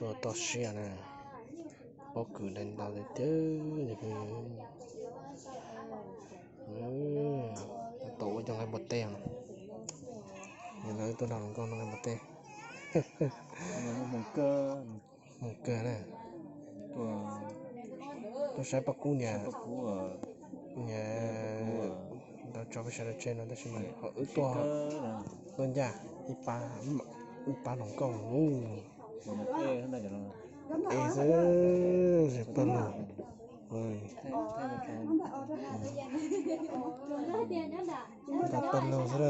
Toj siab na, pob kws daig ntau tiag tiag. Tau ua cov nqaij npua teb no, yog lawv tuaj nrog hluas nkauj noj nqaij npua teb. Mus kawg na, tuaj saib paj kub nias, nias ntau tso peb sawv daws tseg no tab sis mas ho wb tuaj, tuaj ncaj ib pab hluas nkauj. Es xwb, pawg lug, pawg lug xwb,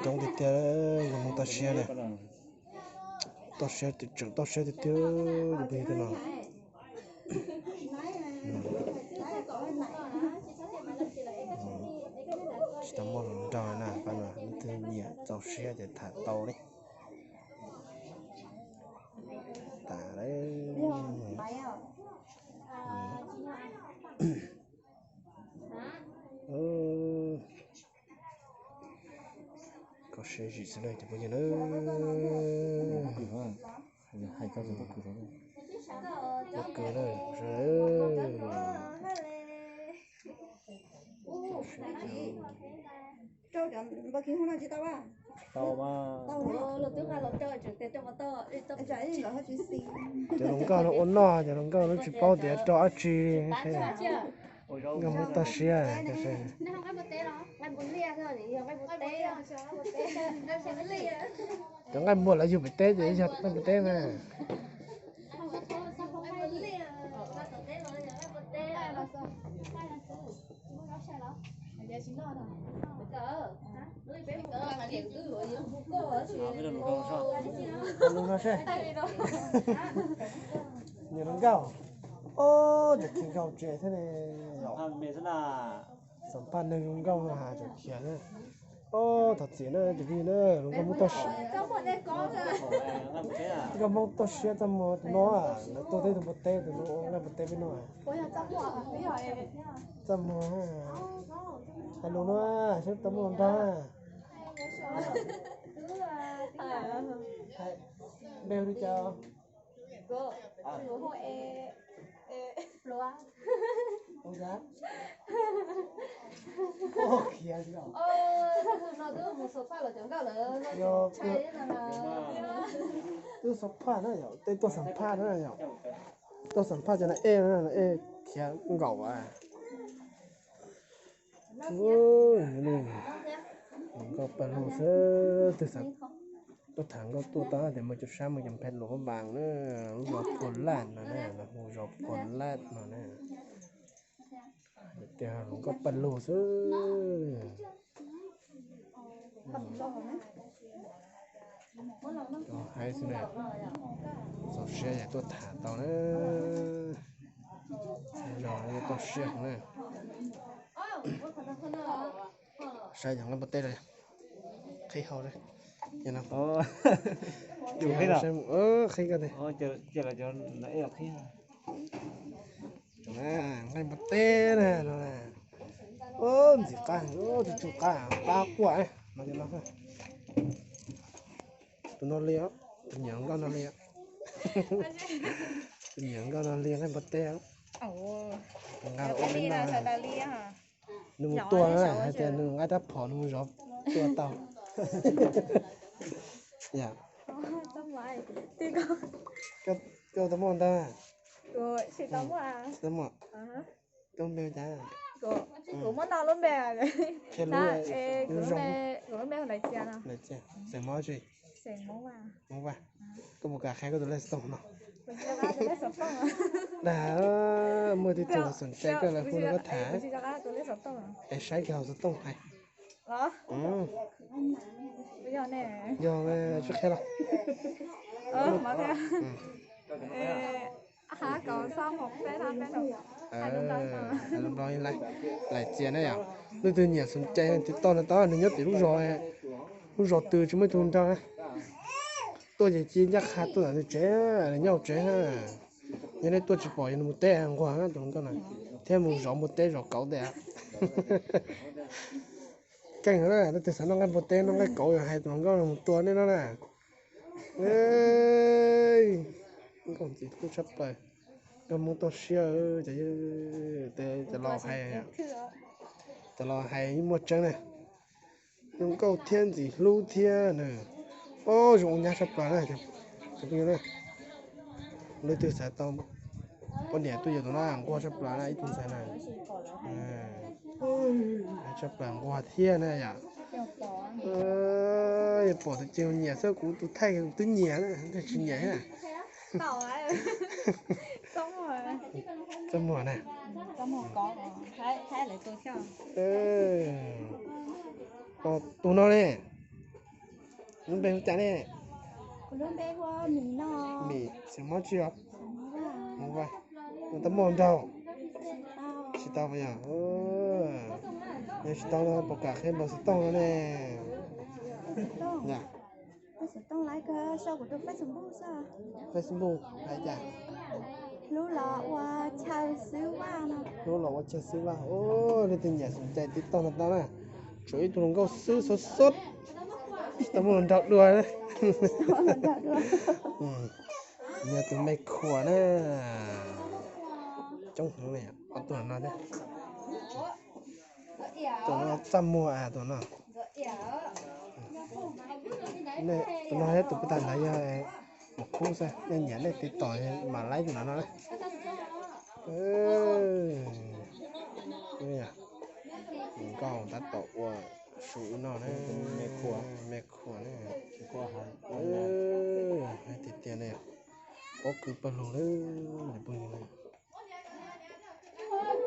coob tiag tiag, yog mus toj siab na, toj siab tseem toj siab tiag tiag, yog peb yog tej no. Tsis tau muaj hluas nraug na, pab no leej twg nyiam txaus siab ces tham tau li. Tas. Koj siab zim xwb na cov phooj ywg na. Pob kws na. Cov hluas nkauj no ua noj, cov hluas nkauj no tsis paub tias rau dab tsi. Nkauj Hmoob toj siab. Cov nqaij npua lawv yug pem teb ces yog nqaij npua teb na. Nyiam hluas nkauj, ob cov khi nkauj tsev thiab ne. Xam phaj neeg zoo nkauj no has tseem khiav na. Ob thov txim na cov phooj ywg na, hluas nkauj Hmoob toj siab, nkauj Hmoob toj siab txaj muag tus no, lawv tuaj teb tus npua teb, tus no ua nqaij npua teb peb noj. Txaj muag, hais lus no, saib tau muaj nrog. Npe hu li cas? Twb xam phaj na yom, tej tuaj xam phaj na yom, tuaj xam phaj cov no ej, ej khiav nkaum as. Hluas nkauj pawg lug xwb, twb tuaj tham nkauj tuaj tau tias mus cov sab mus cov phe lus hab vas na, lub zos Phuam Laj no na, lub zos Phuam Laj no na. Tias hluas nkauj pawg lug xwb. Haib xwb na, txaus siab yog tuaj tham tau na. Zos toj siab na. Saib yog nqaij npua teb los qhib hau, qhib koj tias. Nqaij npua teb na no. Ntxim qab, tus tsum qab, qab quaj no. Tus no li, tus nyiam nkauj no li, tus nyiam nkauj no li nqaij npua teb. Nqa ua li no, nws mus tua na, hais tias nws nqa rab phom nws mus zov tua tau. Yog, koj tau muaj ntawd? Tsis tau muaj. Koj npe cas? Qhia lub, Xeem Mob tsi? Mob Vaj. Koj puas kam qhia koj tus lej xov tooj no? Dag, muaj tib tug xom cai koj lawv hu rau koj tham, es saib kiag hauv xov tooj hais. Yog, tsis qhia los. Hais lus Nplog, Laim Txias na yom. Leej twg nyiam xom cai tiv toj no tau, nws nyob tim lub zos, lub zos twg tsis muaj ib tug nrog. Tuaj ces cia ncaj qha tuaj ntawm nws tsev, nws nyob hauv tsev. Yog nej tuaj tsis pom yog nws mus teb nquag tus hluas nkauj na, thiab mus zov npua teb zov kauv ntej. Keej na, leej twg xav noj nqaij npua teb noj nqaij kauv yog hais tus hluas nkauj no mus tua nej no na. Nkauj ntxim hlub tshaj plaws, nkauj Hmoob toj siab, cov los hais, cov los hais muaj tseeb na. Zoo nkauj thiab ntxim hlub thiab na. Ob, zoo nyab tshaj plaws na. Leej twg xav tau poj niam tuaj yuav tus no nquag tshaj plaws na ib tug ntxhais na. Tshaj plaws nquag thiab na yom. Yog pom tus ces nyiam xwb, kuv tus thaij kuv twb nyiam na, tsis nyiam thiab. Txaj muag na. Tus no ne, lub npe hu cas ne? Mim, xeem Hmoob tsi os? Mus Vaj. Tab muaj nraug? Tsis tau yog? Yog tsis tau no puas kam qhia npawb xov tooj no ne? Facebook hais cas? Hlub los ua chaw xwb Vaj. Leej twg nyiam xom cai tib toj no tau na. Tsuas ib tug hluas nkauj xwb xub xub, tsis tau muaj hluas nraug dua. Yog tus me khuam na. Coob heev li, ob tug no thiab. Tus no txaj muag tus no. Tus no thiab tus puag ta ntawd yog mus khub xwb, nej nyiam nej tiv tauj mam laib tus no no. Nkauj tab tom ua su ib no na. Me khuam na. Hais tiag tiag li, pob kws pawg lug li.